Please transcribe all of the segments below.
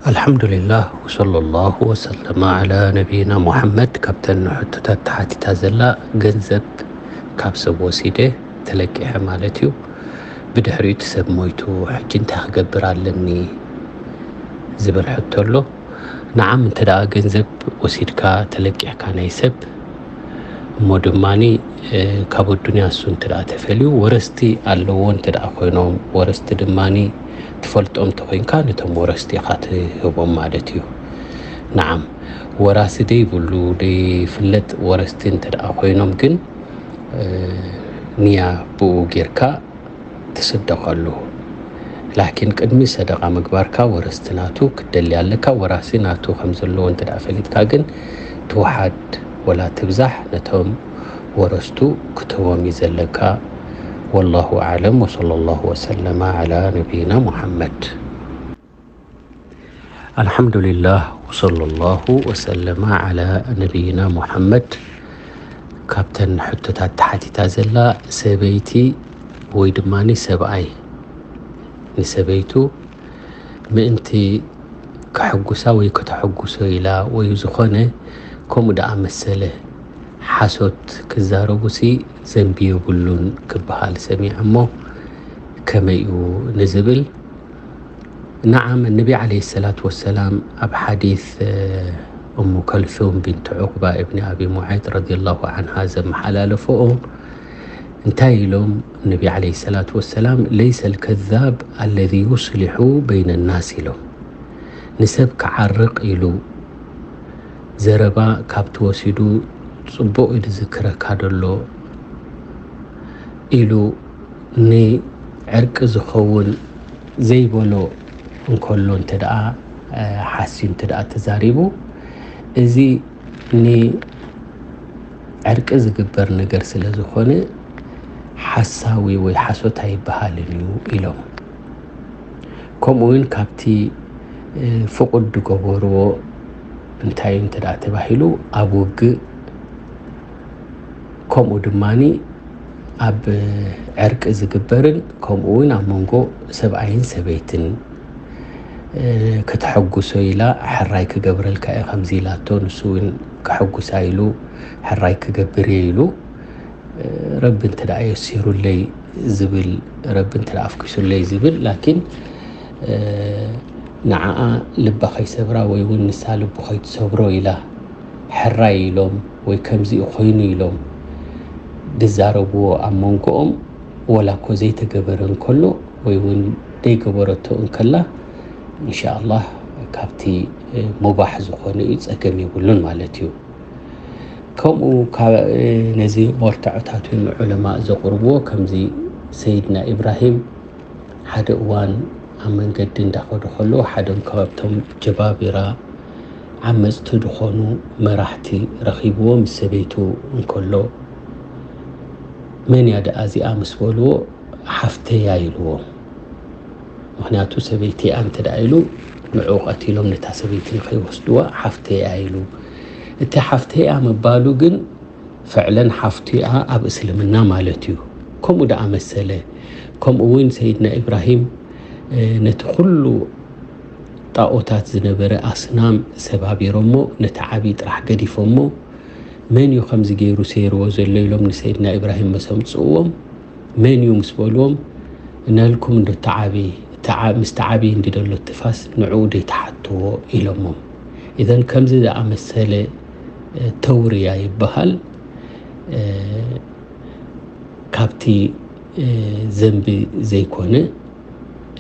ኣልሓምዱሊላህ ወሰለላሁ ወሰለመ ዓላ ነቢይና ሙሐመድ። ካብተን ሕቶታት ተሓቲታ ዘላ፣ ገንዘብ ካብ ሰብ ወሲደ ተለቂሐ ማለት እዩ፣ ብድሕሪኡ እቲ ሰብ ሞይቱ፣ ሕጂ እንታይ ክገብር ኣለኒ ዝብል ሕቶ ኣሎ። ንዓም እንተ ደኣ ገንዘብ ወሲድካ ተለቂሕካ ናይ ሰብ፣ እሞ ድማኒ ካብ ኣዱንያ እሱ እንተ ደኣ ተፈልዩ፣ ወረስቲ ኣለዎ እንተ ደኣ ኮይኖም፣ ወረስቲ ድማኒ ትፈልጦም ተኾይንካ፣ ነቶም ወረስቲ ኢኻ ትህቦም ማለት እዩ። ንዓም ወራሲ ደይብሉ ደይፍለጥ ወረስቲ እንተ ደኣ ኮይኖም ግን፣ ንያ ብኡ ጌርካ ትስደቐሉ። ላኪን ቅድሚ ሰደቓ ምግባርካ ወረስቲ ናቱ ክትደሊ ኣለካ። ወራሲ ናቱ ከም ዘለዎ እንተ ደኣ ፈሊጥካ ግን፣ ትውሓድ ወላ ትብዛሕ፣ ነቶም ወረስቱ ክትህቦም እዩ ዘለካ። ወላሁ ኣዕለም፣ ወሰለላሁ ወሰለመ ዓላ ነቢይና ሙሐመድ። ኣልሓምዱሊላህ ወሰለላሁ ወሰለመ ዓላ ነቢይና ሙሐመድ። ካብተን ሕቶታት ተሓቲታ ዘላ፣ ሰበይቲ ወይ ድማኒ ሰብኣይ ንሰበይቱ ምእንቲ ከሐጉሳ ወይ ከተሐጉሶ ኢላ ወይ ዝኾነ ከምኡ ደኣ መሰለ ሓሶት ክዛረቡሲ ዘንቢ የብሉን ክበሃል ሰሚዐ እሞ፣ ከመይ እዩ ንዝብል፣ ነዓም፣ ነቢ ዓለይሂ ሰላት ወሰላም ኣብ ሓዲስ፣ እ፣ እሙ ከልሱም ቢንት ዑቅባ እብኒ ኣቢ ሙዓይጥ ረዲየላሁ ዓንሃ ዘመሓላለፈኦ እንታይ ኢሎም? ነቢ ዓለይሂ ሰላት ወሰላም፣ "ለይሰ ልከዛብ ኣለዚ ዩስሊሑ በይነ ናስ" ኢሎም። ንሰብ ክዓርቕ ኢሉ ዘረባ ካብቲ ወሲዱ ጽቡቕ እዩ ዝዝክረካ ደሎ ኢሉ ንዕርቂ ዝኸውን ዘይበሎ እንከሎ እንተ ደኣ፣ እ፣ ሓስዩ እንተ ደኣ ተዛሪቡ፣ እዚ ንዕርቂ ዝግበር ነገር ስለ ዝኾነ ሓሳዊ ወይ ሓሶት ኣይበሃልን እዩ ኢሎም። ከምኡ እውን ካብቲ፣ እ፣ ፍቑድ ዝገበርዎ እንታይ እዩ እንተ ደኣ ተባሂሉ፣ ኣብ ውግእ፣ ከምኡ ድማኒ ኣብ ዕርቂ ዝግበርን፣ ከምኡ እውን ኣብ መንጎ ሰብኣይን ሰበይትን፣ እ፣ ከተሐጉሶ ኢላ፣ "ሕራይ ክገብረልካ እየ ከምዚ" ኢላቶ፣ ንሱ እውን ከሐጉሳ ኢሉ፣ "ሕራይ ክገብር እየ" ኢሉ፣ እ፣ ረቢ እንተ ደኣ የሲሩለይ ዝብል፣ ረቢ እንተ ደኣ ኣፍኪሱለይ ዝብል፣ ላኪን፣ እ፣ ንዓኣ ልባ ከይሰብራ ወይ እውን ንሳ ልቡ ከይትሰብሮ ኢላ፣ ሕራይ ኢሎም ወይ ከምዚ ኮይኑ ኢሎም ዝዛረብዎ ኣብ መንጎኦም፣ ወላ እኮ ዘይተገበረ እንከሎ ወይ እውን ዘይገበረቶ እንከላ፣ እንሻኣላህ ካብቲ፣ እ፣ ሙባሕ ዝኾነ እዩ፣ ጸገም የብሉን ማለት እዩ። ከምኡ ካብ፣ እ፣ ነዚ መርትዖታት እውን ዑለማእ ዘቕርብዎ፣ ከምዚ ሰይድና ኢብራሂም ሓደ እዋን ኣብ መንገዲ እንዳኸዱ ከለዉ፣ ሓደም ካብቶም ጀባቢራ ዓመጽቲ ዝኾኑ መራሕቲ ረኺብዎ ምስ ሰበይቱ እንከሎ፣ "መን እያ ደኣ እዚኣ?" ምስ በልዎ፣ "ሓፍተይ እያ" ኢልዎም። ምኽንያቱ ሰበይቲ እያ እንተ ደኣ ኢሉ፣ ንዕኡ ቀቲሎም ነታ ሰበይቲ ንኸይወስድዋ፣ "ሓፍተይ እያ" ኢሉ። እቲ "ሓፍተይ እያ" ምባሉ ግን፣ ፍዕለን ሓፍቱ እያ ኣብ እስልምና ማለት እዩ። ከምኡ ደኣ መሰለ። ከምኡ እውን ሰይድና ኢብራሂም፣ እ፣ ነቲ ኩሉ ጣኦታት ዝነበረ ኣስናም ሰባቢሮሞ፣ ነቲ ዓቢ ጥራሕ ገዲፎሞ፣ "መን እዩ ከምዚ ገይሩ ሰይርዎ ዘሎ?" ኢሎም ንሰይድና ኢብራሂም መስ ኣምጽእዎም። "መን እዩ?" ምስ በልዎም፣ "ናልኩም እንዶ እቲ ዓቢ፣ እቲ ዓ-፣ ምስቲ ዓቢ እንዲ ደሎ እቲ ፋስ ንዕኡ ደይትሓትዎ?" ኢሎሞም። ኢዘን ከምዚ ዝኣመሰለ፣ እ፣ ተውርያ ይበሃል፣ እ፣ ካብቲ፣ እ፣ ዘንቢ ዘይኮነ፣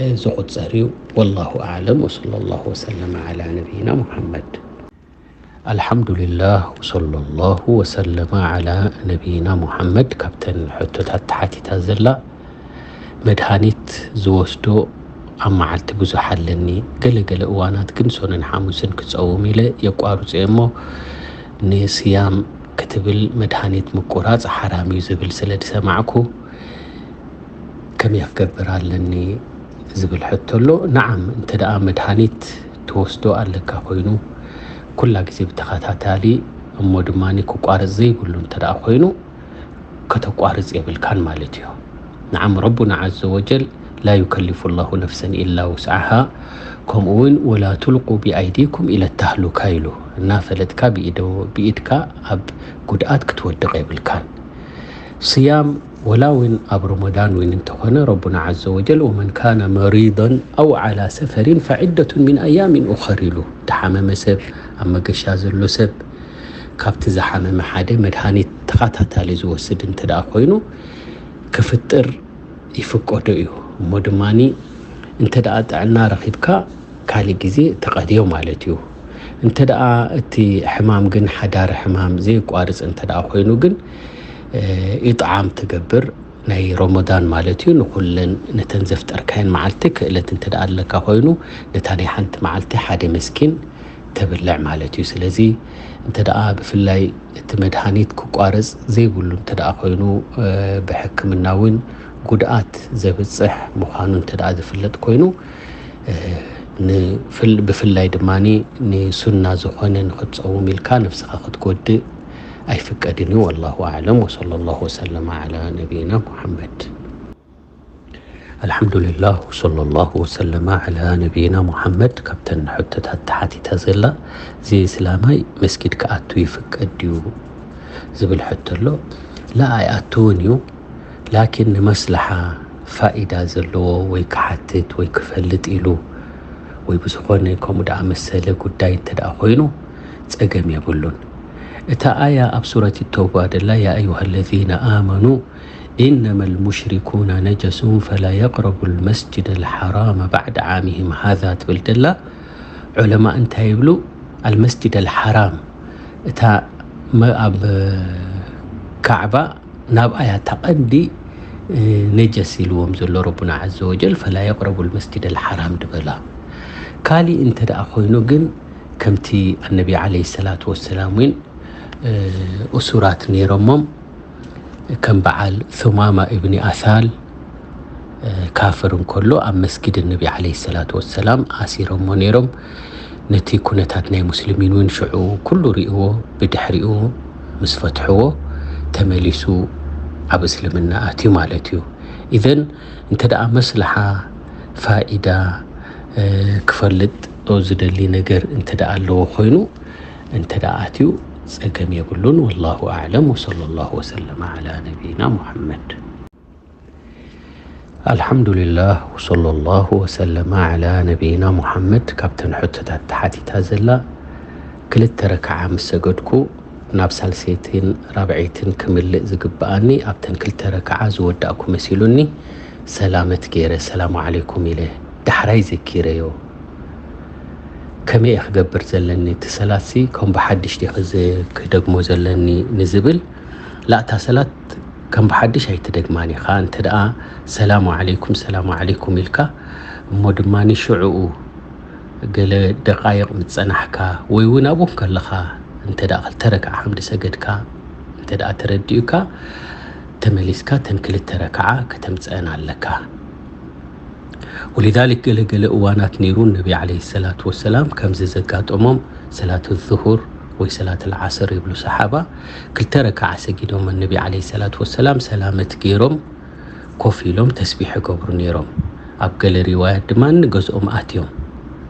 እ፣ ዝቑጸር እዩ። ወላሁ ኣዕለም፣ ወሰለላሁ ወሰለመ ዓላ ነቢይና ሙሐመድ። ኣልሓምዱሊላህ ወሰለላሁ ወሰለመ ዓላ ነቢይና ሙሐመድ። ካብተን ሕቶታት ተሓቲታ ዘላ፣ መድሃኒት ዝወስዶ ኣብ መዓልቲ ብዙሕ ኣለኒ። ገለ ገለ እዋናት ግን ሶንን ሓሙስን ክጸውም ኢለ የቋርጾ እየ እሞ፣ ንስያም ክትብል መድሃኒት ምቁራጽ ሓራም እዩ ዝብል ስለ ዝሰማዕኩ፣ ከመይ ክገብር ኣለኒ ዝብል ሕቶ ኣሎ። ነዓም፣ እንተ ደኣ መድሃኒት ትወስዶ ኣለካ ኮይኑ፣ ኩላ ግዜ ብተኸታታሊ፣ እሞ ድማኒ ክቋረጽ ዘይብሉ እንተ ደኣ ኮይኑ፣ ከተቋርጽ የብልካን ማለት እዩ። ነዓም፣ ረቡና ዐዘ ወጀል لا يكلف الله نفسا إلا وسعها፣ ከምኡ እውን ولا تلقوا بأيديكم إلى التهلكة ኢሉ። እናፈለጥካ ብኢዶ-፣ ብኢድካ ኣብ ጉድኣት ክትወድቕ የብልካን። صيام ወላ እውን ኣብ ረመዳን እውን እንተኾነ ረቡና عز وجل ومن كان مريضا أو على سفر فعدة من أيام أخر ኢሉ። ዝሓመመ ሰብ፣ ኣብ መገሻ ዘሎ ሰብ ካብቲ ዝሓመመ ሓደ መድሃኒት ተኸታታሊ ዝወስድ እንተ ደኣ ኮይኑ ክፍጥር ይፍቀዶ እዩ። እሞ ድማኒ እንተ ደኣ ጥዕና ረኺብካ ካልእ ግዜ ተቐድዮ ማለት እዩ። እንተ ደኣ እቲ ሕማም ግን ሓዳሪ ሕማም ዘየቋርጽ እንተ ደኣ ኮይኑ ግን፣ እ፣ ኢጥዓም ትገብር ናይ ረመዳን ማለት እዩ። ንኹለን ነተን ዘፍጠርካየን መዓልቲ ክእለት እንተ ደኣ ኣለካ ኮይኑ ነታ ናይ ሓንቲ መዓልቲ ሓደ መስኪን ተብልዕ ማለት እዩ። ስለዚ እንተ ደኣ ብፍላይ እቲ መድሃኒት ክቋረጽ ዘይብሉ እንተ ደኣ ኮይኑ፣ እ፣ ብሕክምና እውን ጉድኣት ዘብጽሕ ምዃኑ እንተ ደኣ ዝፍለጥ ኮይኑ፣ እ፣ ንፍል-፣ ብፍላይ ድማኒ ንሱና ዝኾነ ንኽትጸውም ኢልካ ነፍስኻ ክትጎድእ ኣይፍቀድን እዩ። والله أعلم وصلى الله وسلم على نبينا محمد. الحمد لله وصلى الله وسلم على نبينا محمد። ካብተን ሕቶታት ተሓቲታ ዘላ፣ እዚ እስላማይ መስጊድ ክኣቱ ይፍቀድ ድዩ ዝብል ሕቶ ኣሎ። ላ ኣይኣትውን እዩ። ላኪን ንመስለሓ ፋኢዳ ዘለዎ ወይ ክሓትት ወይ ክፈልጥ ኢሉ ወይ ብዝኾነ ከምኡ ደኣ መሰለ ጉዳይ እንተ ደኣ ኮይኑ ጸገም የብሉን። እታ ኣያ ኣብ ሱረት ተውባ ደላ يا أيها الذين آمنوا إنما المشركون نجس فلا يقربوا المسجد الحرام بعد عامهم هذا ትብል ደላ ዑለማ እንታይ ይብሉ? المسجد الحرام እታ መ-፣ ኣብ ካዕባ ናብኣ እያ እታ ቀንዲ፣ እ፣ ነጀስ ኢልዎም ዘሎ ረቡና عز وجل فلا يقربوا المسجد الحرام ድበላ። ካሊእ እንተ ደኣ ኮይኑ ግን ከምቲ ኣነቢ عليه الصلاة والسلام እውን፣ እ፣ እሱራት ነይሮሞም ከም በዓል ثمامة ابن أثال፣ እ፣ ካፍር እንከሎ ኣብ መስጊድ ነቢ عليه الصلاة والسلام ኣሲሮሞ ነይሮም። ነቲ ኩነታት ናይ ሙስሊሚን እውን ሽዑ ኩሉ ሪእዎ፣ ብድሕሪኡ ምስ ፈትሕዎ ተመሊሱ ኣብ እስልምና ኣትዩ ማለት እዩ። ኢዘን እንተ ደኣ መስለሓ ፋኢዳ፣ እ፣ ክፈልጦ ዝደሊ ነገር እንተ ደኣ ኣለዎ ኮይኑ እንተ ደኣ ኣትዩ ጸገም የብሉን። والله أعلم وصلى الله وسلم على نبينا محمد. الحمد لله وصلى الله وسلم على نبينا محمد። ካብተን ሕቶታት ተሓቲታ ዘላ ክልተ ረክዓ ምስ ሰገድኩ ናብ ሳልሰይትን ራብዐይትን ክምልእ ዝግብኣኒ ኣብተን ክልተ ረክዓ ዝወዳእኩ መሲሉኒ ሰላመት ገይረ ሰላሙ ዓለይኩም ኢለ ዳሕራይ ዘኪረዮ። ከመይ እየ ክገብር ዘለኒ? እቲ ሰላትሲ ከም ብሓድሽ ድየ ክዝ-፣ ክደግሞ ዘለኒ ንዝብል፣ ላእታ ሰላት ከም ብሓድሽ ኣይትደግማን ኢኻ። እንተ ደኣ ሰላሙ ዓለይኩም፣ ሰላሙ ዓለይኩም ኢልካ፣ እሞ ድማ ንሽዕኡ ገለ ደቃይቕ ምስ ጸናሕካ፣ ወይ እውን ኣብኡ ከለኻ እንተ ደኣ ክልተ ረክዓ ከም ዝሰገድካ እንተ ደኣ ተረዲኡካ፣ ተመሊስካ ተን ክልተ ረክዓ ከተምጽአን ኣለካ። ولذلك ገለ ገለ እዋናት ነይሩ ነቢ ዓለይሂ ሰላቱ ወሰላም ከምዚ ዘጋጠሞም ሰላት ዙሁር ወይ ሰላት ልዓስር ይብሉ ሰሓባ ክልተ ረክዓ ሰጊዶም ነቢ ዓለይሂ ሰላቱ ወሰላም ሰላመት ገይሮም ኮፍ ኢሎም ተስቢሕ ይገብሩ ነይሮም። ኣብ ገለ ሪዋያት ድማ ንገዝኦም ኣትዮም።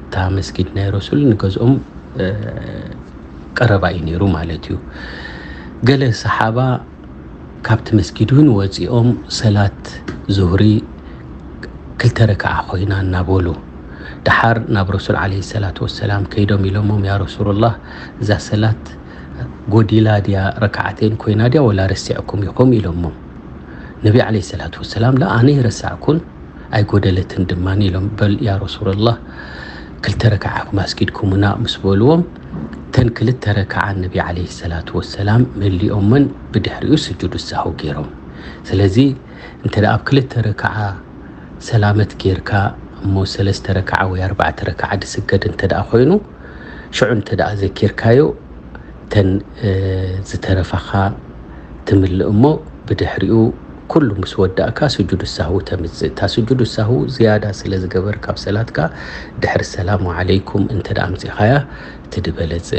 እታ መስጊድ ናይ ረሱል ንገዝኦም፣ እ፣ ቀረባ እዩ ነይሩ ማለት እዩ። ገለ ሰሓባ ካብቲ መስጊድ እውን ወፂኦም ሰላት ዙህሪ ክልተ ረክዓ ኮይና እናበሉ ደሓር ናብ ረሱል ዓለይሂ ሰላቱ ወሰላም ከይዶም ኢሎሞም፣ ያ ረሱሉላህ፣ እዛ ሰላት ጎዲላ ድያ ረክዓተይን ኮይና ድያ ወላ ረሲዕኩም ኢኹም ኢሎሞም። ነቢ ዓለይሂ ሰላቱ ወሰላም ላ ኣነ ይረሳዕኩን ኣይጎደለትን ድማ ኢሎም። በል ያ ረሱሉላህ ክልተ ረክዓ ኢኹም ኣስጊድኩሙና ምስ በልዎም ተን ክልተ ረክዓ ነቢ ዓለይሂ ሰላቱ ወሰላም መሊኦመን ብድሕሪኡ ስጁድ ሳሁ ገይሮም። ስለዚ እንተ ደኣ ኣብ ክልተ ረክዓ ሰላመት ጌርካ እሞ ሰለስተ ረክዓ ወይ ኣርባዕተ ረክዓ ድስገድ እንተ ደኣ ኮይኑ ሽዑ እንተ ደኣ ዘኪርካዮ ተን፣ እ፣ ዝተረፋኻ ትምልእ እሞ ብድሕሪኡ ኩሉ ምስ ወዳእካ ስጁድ ሳሁ ተምጽእ። እታ ስጁድ ሳሁ ዝያዳ ስለ ዝገበርካ ኣብ ሰላትካ ድሕሪ ሰላሙ ዓለይኩም እንተ ደኣ ኣምጺኻያ እቲ ድበለጸ።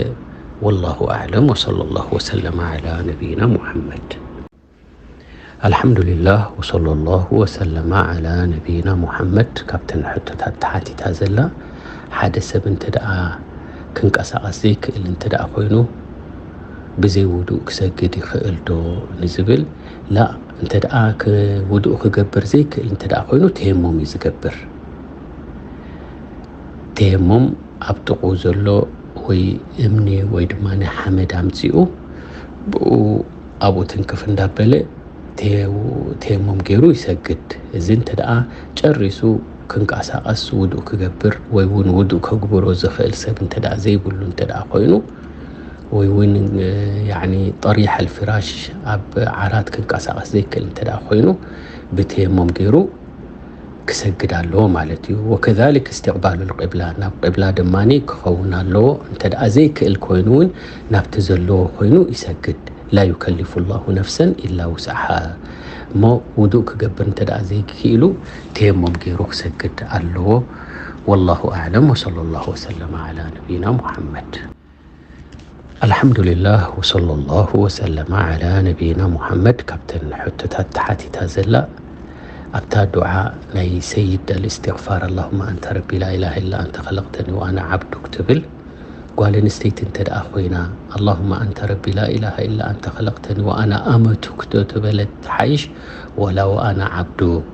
والله أعلم وصلى الله وسلم على نبينا محمد. ኣልሓምዱሊላህ ወሰለላሁ ወሰለማ ዓላ ነቢይና ሙሓመድ። ካብተን ሕቶታት ተሓቲታ ዘላ፣ ሓደ ሰብ እንተ ደኣ ክንቀሳቐስ ዘይክእል እንተ ደኣ ኮይኑ፣ ብዘይ ውዱእ ክሰግድ ይኽእል ዶ ንዝብል፣ ላ፣ እንተ ደኣ ክ-፣ ውዱእ ክገብር ዘይክእል እንተ ደኣ ኮይኑ፣ ተየሙም እዩ ዝገብር። ተየሙም ኣብ ጥቕኡ ዘሎ ወይ እምኒ ወይ ድማ ናይ ሓመድ ኣምጺኡ፣ ብኡ ኣብኡ ትንክፍ እንዳበለ ተየ-፣ ተየሙም ገይሩ ይሰግድ። እዚ እንተ ደኣ ጨሪሱ ክንቀሳቐስ ውዱእ ክገብር ወይ እውን ውዱእ ከግብሮ ዝኽእል ሰብ እንተ ደኣ ዘይብሉ እንተ ደኣ ኮይኑ፣ ወይ እውን፣ እ፣ ያዕኒ ጠሪሕ ኣልፍራሽ ኣብ ዓራት ክንቀሳቐስ ዘይክእል እንተ ደኣ ኮይኑ፣ ብተየሙም ገይሩ ክሰግድ ኣለዎ ማለት እዩ። ወከዛሊክ እስትቕባሉል ቂብላ፣ ናብ ቂብላ ድማ ክኸውን ኣለዎ። እንተ ደኣ ዘይክእል ኮይኑ እውን ናብቲ ዘለዎ ኮይኑ ይሰግድ። ላ ዩከሊፉ ላሁ ነፍሰን ኢላ ውስዓሃ። እሞ ውዱእ ክገብር እንተ ደኣ ዘይክኢሉ ተየሙም ገይሩ ክሰግድ ኣለዎ። ወላሁ ኣዕለም ወሰለላሁ ወሰለመ ዓላ ነቢይና ሙሓመድ። ኣልሓምዱሊላህ ወሰለላሁ ወሰለመ ዓላ ነቢይና ሙሓመድ። ካብተን ሕቶታት ተሓቲታ ዘላ ኣብታ ዱዓ ናይ ሰይድ ኣልእስትግፋር፣ ኣላሁመ ኣንተ ረቢ ላ ኢላሃ ኢላ ኣንተ ኸለቅተኒ ወኣና ዓብዱክ ትብል ጓል ኣንስተይቲ እንተ ደኣ ኮይና፣ ኣላሁመ ኣንተ ረቢ ላ ኢላሃ ኢላ ኣንተ ኸለቅተኒ ወኣና ኣመቱክ ዶ ትበለት ትሓይሽ ወላ ወኣና ዓብዱክ?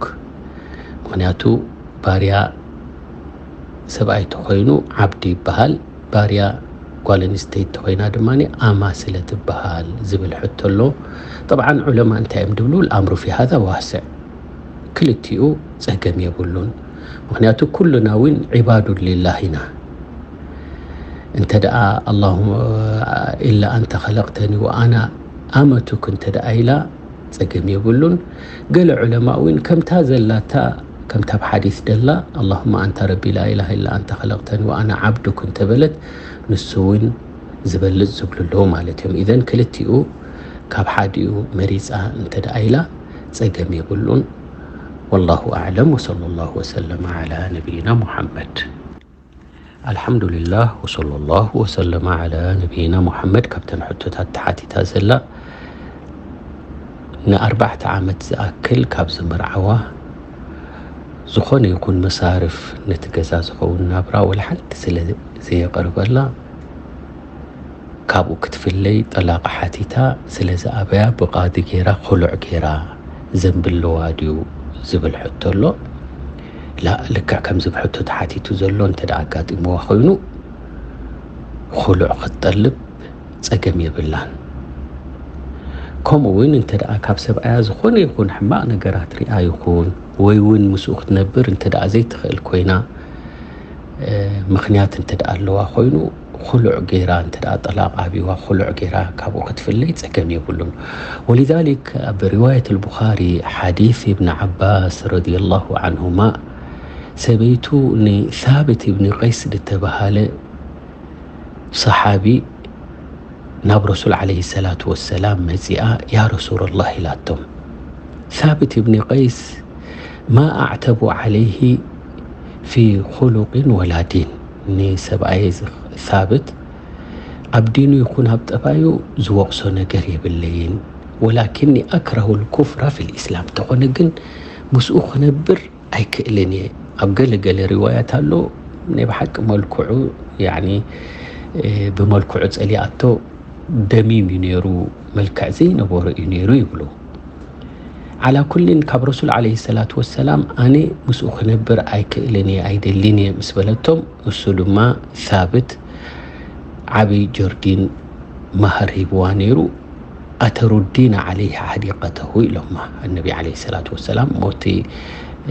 ምኽንያቱ ባርያ ሰብኣይ ተኾይኑ ዓብዲ ይበሃል፣ ባርያ ጓል ኣንስተይቲ ተኾይና ድማ ኣማ ስለ ትበሃል ዝብል ሕቶ ኣሎ። ጠብዓን ዑለማ እንታይ እዮም ድብሉ? ኣልኣምሩ ፊ ሃዛ ዋስዕ፣ ክልቲኡ ጸገም የብሉን። ምኽንያቱ ኩሉና እውን ዒባዱ ሊላህ ኢና። እንተ ደኣ ኣላሁመ ኢላ ኣንተ ኸለቅተኒ ወኣና ኣመቱክ እንተ ደኣ ኢላ ጸገም የብሉን። ገለ ዑለማ እውን ከምታ ዘላታ፣ ከምታ ኣብ ሓዲስ ደላ፣ ኣላሁመ ኣንተ ረቢ ላ ኢላሃ ኢላ ኣንተ ኸለቅተኒ ወኣና ዓብዱክ እንተ በለት፣ ንሱ እውን ዝበልጽ ዝብሉ ኣለዉ ማለት እዮም። ኢዘን ክልቲኡ ካብ ሓዲኡ መሪጻ እንተ ደኣ ኢላ ጸገም የብሉን። ወላሁ ኣዕለም ወሰለላሁ ወሰለመ ዓላ ነቢይና ሙሓመድ። ኣልሓምዱሊላህ ወሰለላሁ ወሰለመ ዓላ ነቢይና ሙሓመድ። ካብተን ሕቶታት ተሓቲታ ዘላ፣ ንኣርባዕተ ዓመት ዝኣክል ካብ ዝምርዓዋ፣ ዝኾነ ይኹን መሳርፍ ነቲ ገዛ ዝኸውን ናብራ ወላ ሓንቲ ስለ ዘየቕርበላ፣ ካብኡ ክትፍለይ ጠላቕ ሓቲታ ስለ ዝኣበያ ብቓዲ ገይራ፣ ኹሉዕ ገይራ ዘንቢ ኣለዋ ድዩ ዝብል ሕቶ ኣሎ። ላ፣ ልክዕ ከምዚ ብሕቶ ተሓቲቱ ዘሎ እንተ ደኣ ኣጋጢምዋ ኮይኑ፣ ኹሉዕ ክትጠልብ ጸገም የብላን። ከምኡ እውን እንተ ደኣ ካብ ሰብኣያ ዝኾነ ይኹን ሕማቕ ነገራት ሪኣ ይኹን፣ ወይ እውን ምስኡ ክትነብር እንተ ደኣ ዘይትኽእል ኮይና፣ እ፣ ምኽንያት እንተ ደኣ ኣለዋ ኮይኑ፣ ኹሉዕ ገይራ እንተ ደኣ ጠላቕ ኣብዋ፣ ኹሉዕ ገይራ ካብኡ ክትፍለይ ጸገም የብሉን። ወሊዛሊክ ኣብ ሪዋየት ኣልቡኻሪ ሓዲስ ኢብን ዓባስ ረዲየላሁ ዓንሁማ፣ ሰበይቱ ንሳብት ኢብን ቀይስ ዝተባሃለ ሰሓቢ ናብ ረሱል ዓለይሂ ሰላቱ ወሰላም መጺኣ፣ "ያ ረሱለላህ" ኢላቶም። ሳብት ኢብኒ ቀይስ፣ "ማ ኣዕተቡ ዓለይሂ ፊ ኹሉቅን ወላ ዲን።" ንሰብኣየ ዝ-፣ ሳብት ኣብ ዲኑ ይኹን ኣብ ጠባዩ ዝወቕሶ ነገር የብለይን። "ወላኪኒ ኣክረሁ ልኩፍራ ፊል ኢስላም።" እንተኾነ ግን ምስኡ ክነብር ኣይክእልን እየ። ኣብ ገለ ገለ ሪዋያት ኣሎ፣ ናይ ብሓቂ መልክዑ፣ ያኒ፣ እ፣ ብመልክዑ ጸሊኣቶ፣ ደሚም እዩ ነይሩ፣ መልክዕ ዘይነበሮ እዩ ነይሩ ይብሉ። ዓላ ኩሊን፣ ካብ ረሱል ዓለይሂ ሰላቱ ወሰላም፣ "ኣነ ምስኡ ክነብር ኣይክእልን እየ፣ ኣይደልን እየ" ምስ በለቶም፣ ንሱ ድማ ሳብት ዓቢ ጀርዲን መሃር ሂብዋ ነይሩ። "ኣተሩዲና ዓለይሂ ሓዲቀተሁ" ኢሎማ ኣነቢ ዓለይሂ ሰላቱ ወሰላም። "ሞቲ፣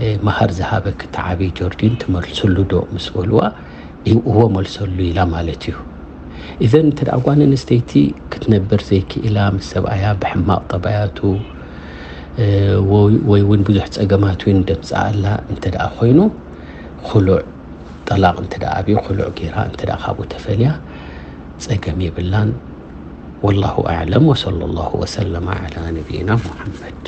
እ፣ መሃር ዝሃበኪ እቲ ዓቢ ጀርዲን ትመልስሉ ዶ?" ምስ በልዋ፣ "እወ፣ መልሰሉ" ኢላ ማለት እዩ። ኢዘን እንተ ደኣ ጓል ኣንስተይቲ ክትነብር ዘይክኢላ፣ ምስ ሰብኣያ ብሕማቕ ጠባያቱ፣ እ፣ ወይ፣ ወይ እውን ብዙሕ ጸገማት እውን ደምጽኣላ እንተ ደኣ ኮይኑ፣ ኹሉዕ ጠላቕ እንተ ደኣ ኣብዩ፣ ኹሉዕ ገይራ እንተ ደኣ ካብኡ ተፈልያ፣ ጸገም የብላን። ወላሁ ኣዕለም፣ ወሰለላሁ ወሰለመ ዓላ ነቢይና ሙሓመድ።